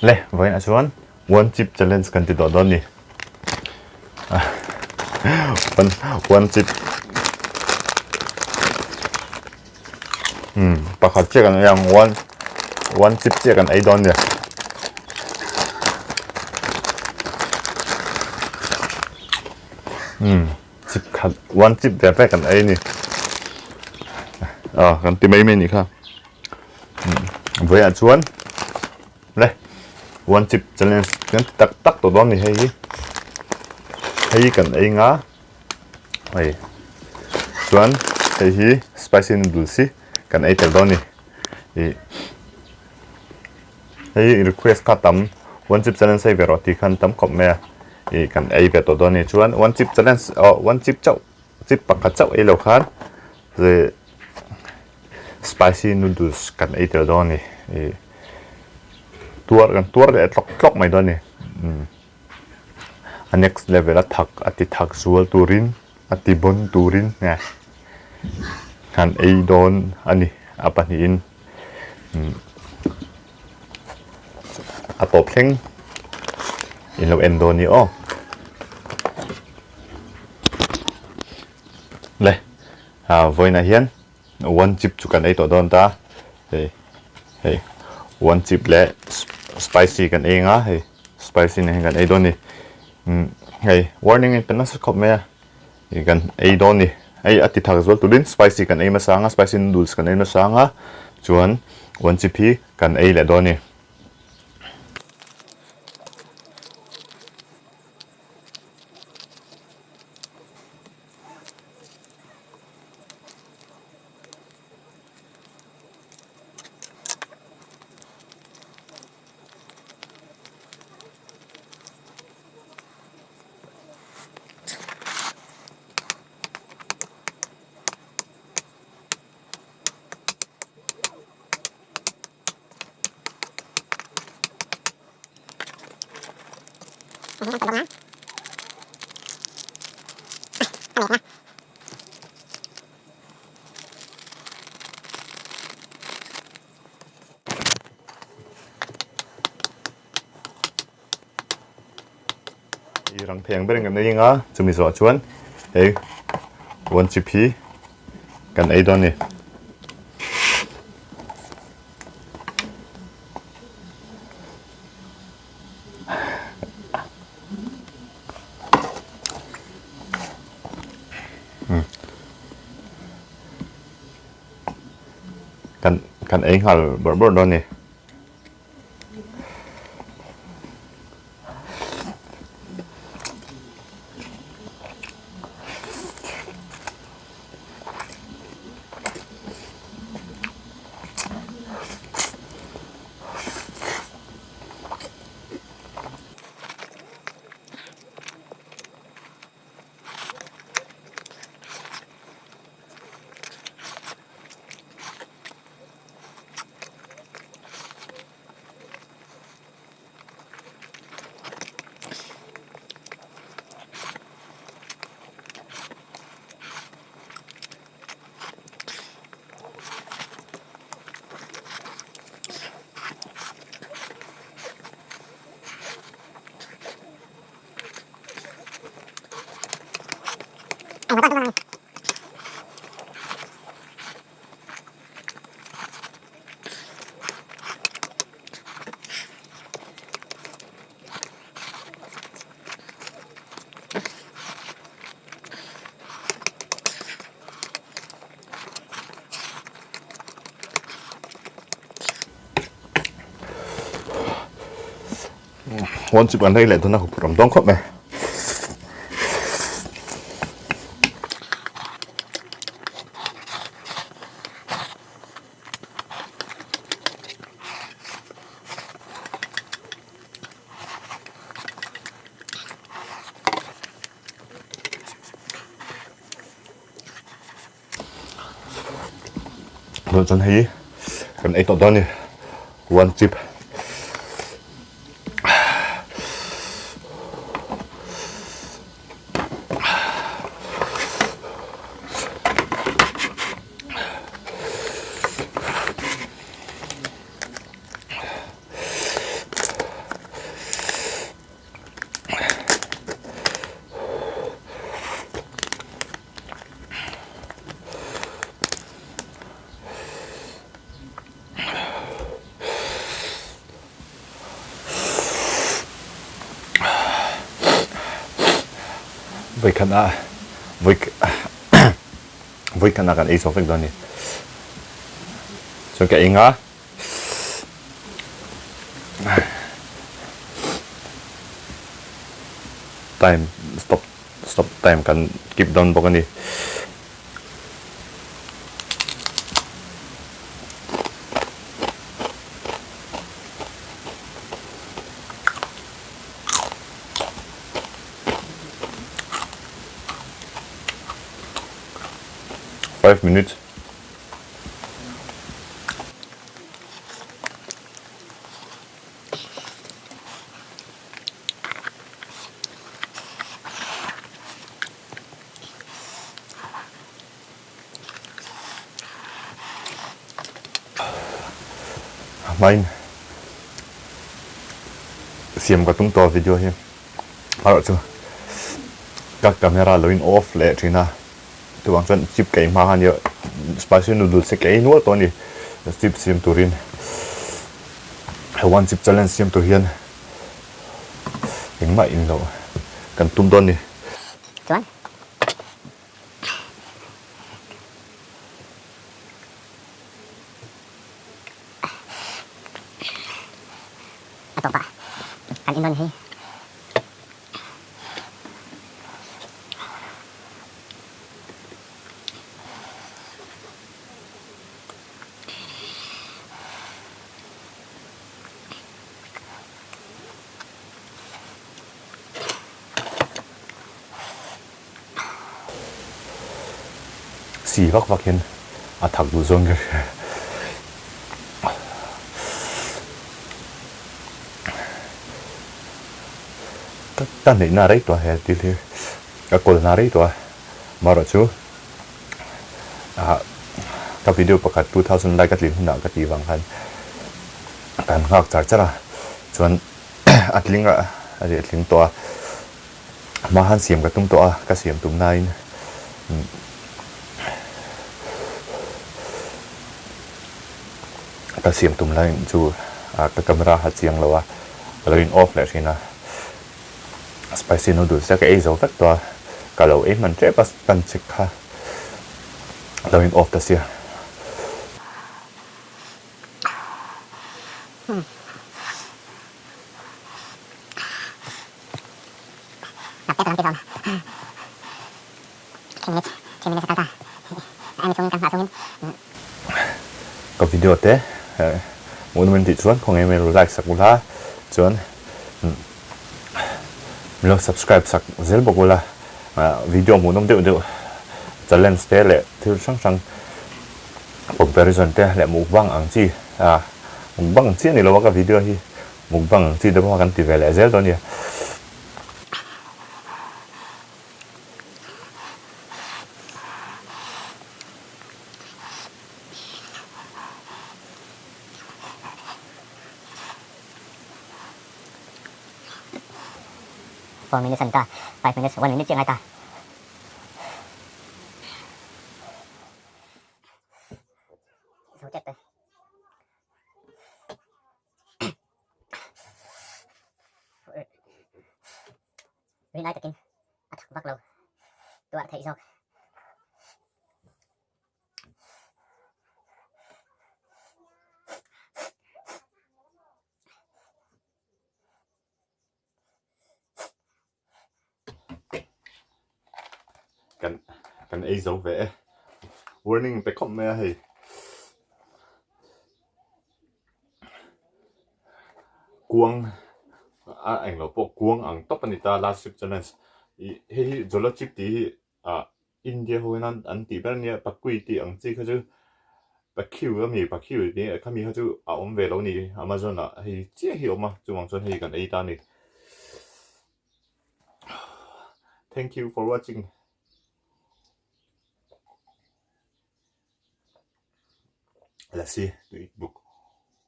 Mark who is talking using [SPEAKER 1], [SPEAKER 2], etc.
[SPEAKER 1] Le vawiinah chuan one chip challenge kan ti tawh dawn ni. One one chip um pakhat chiah kan ei ang one one chip chiah kan ei dawn ni. Um chip khat one chip ve vek kan ei ni. Ah kan ti mai mai ni kha. Vawiah chuan le one chip challenge kan ti tak tak tawh dawn a ni hei hi hei kan ei nga hei chuan hei hi spicy noodles hi kan ei tel dawn a ni ih hei request kha tam one chip challenge hei ve rawh tih khan tam khawp mai a ih kan ei ve tawh dawn a ni chuan one chip challenge aw one chip chauh chip pakhat chauh ei lo khan ih. Spicy noodles kan ei tel dawn a ni. Ih tuar kan tuar leh tlawk tlawk mai dawn a ni. Umm a next level a thak a ti thak zual turin a ti bawn turin nge kan ei dawn a ni a pahnihin umm a tawp thleng in lo en dawn a ni aw. Le ah vawiinah hian one chip chu kan ei tawh dawn ta hei hei one chip leh spicy kan ei anga hei spicy nen hian kan ei dawn a ni umm hei warning in pe nasa khawp mai a ih kan ei dawn a ni hei a ti thak zual turin spicy kan ei hmasa anga spicy noodles kan ei hmasa anga chuan one chip hi kan ei leh dawn a ni. I rang thei ang ber in kan ei anga chumi zawh chuan hei one chip hi kan ei dawn a ni. Kan kan ei nghal bawrh bawrh dawn a ni. One chip kan rei leh dawn a huphurh awm dawn khawp mai. Tunah chuan hei kan ei tawh dawn a ni one chip. Vawikhat ah vawikhat ah kan ei chhuak vek dawn a ni. Chuan ka eng a. Time stop stop time kan keep dawn bawk a ni. 5 minutes. Hmain siam ka tum tawh video hi erawh chu ka camera lo in off leh thin a chuvang chuan chip ka ei hma kha nia spicy noodles hi ka ei nual tawh a ni chip siam turin he one chip challenge siam tur hian engmah in loh kan tum dawn a ni.
[SPEAKER 2] Chuan. A tawpah kan inrawn hi.
[SPEAKER 1] Si vak vak hian a thak duh zawn ka hria. Ka neihna rei tawh a he thil hi ka kawlna rei tawh a amaherawhchu ka video pakhat 2000 like a tlin hunah ka tih vang khan kan nghak char char a chuan a tling a a reh tling tawh a hma han siam ka tum tawh a ka siam tum nain ka siam tum laiin chu ka camera kha chiang lo a ka lo in off leh thin a spicy noodles te ka ei zo vek tawh a ka lo ei hman tep a kan check kha a lo in off ta sia. Ka video te hmuhnawm in tih chuan khawngaih em em like sak ula chuan min lo subscribe sak zel bawk ula video hmuhnawm deuh deuh challenge te leh thil hrang hrang comparison te leh mukbang ang chi a mukbang ang chi a ni lo a ka video hi mukbang ang chi te pawh kan ti ve leh zel dawn a nia.
[SPEAKER 2] 4 minutes an ta 5 minutes 1 minute chiah ngai ta. Rin lai takin a thak vak lo tuah theih zawk.
[SPEAKER 1] Kan kan ei zo ve e. Warning pe khawp mai a hei. Kuang a englo pawh kuang ang tawp a ni ta last trip challenge. Ih hei hi jolo chip tih hi ah India ho hian an tih ber ania pakui tih ang chi kha chu pakhiu a mi pakhiu tih khami kha chu a awm ve lo a ni Amazon ah hei chiah hi a awm a chuvang chuan hei kan ei ta a ni. Thank you for watching. Lassi tui buk.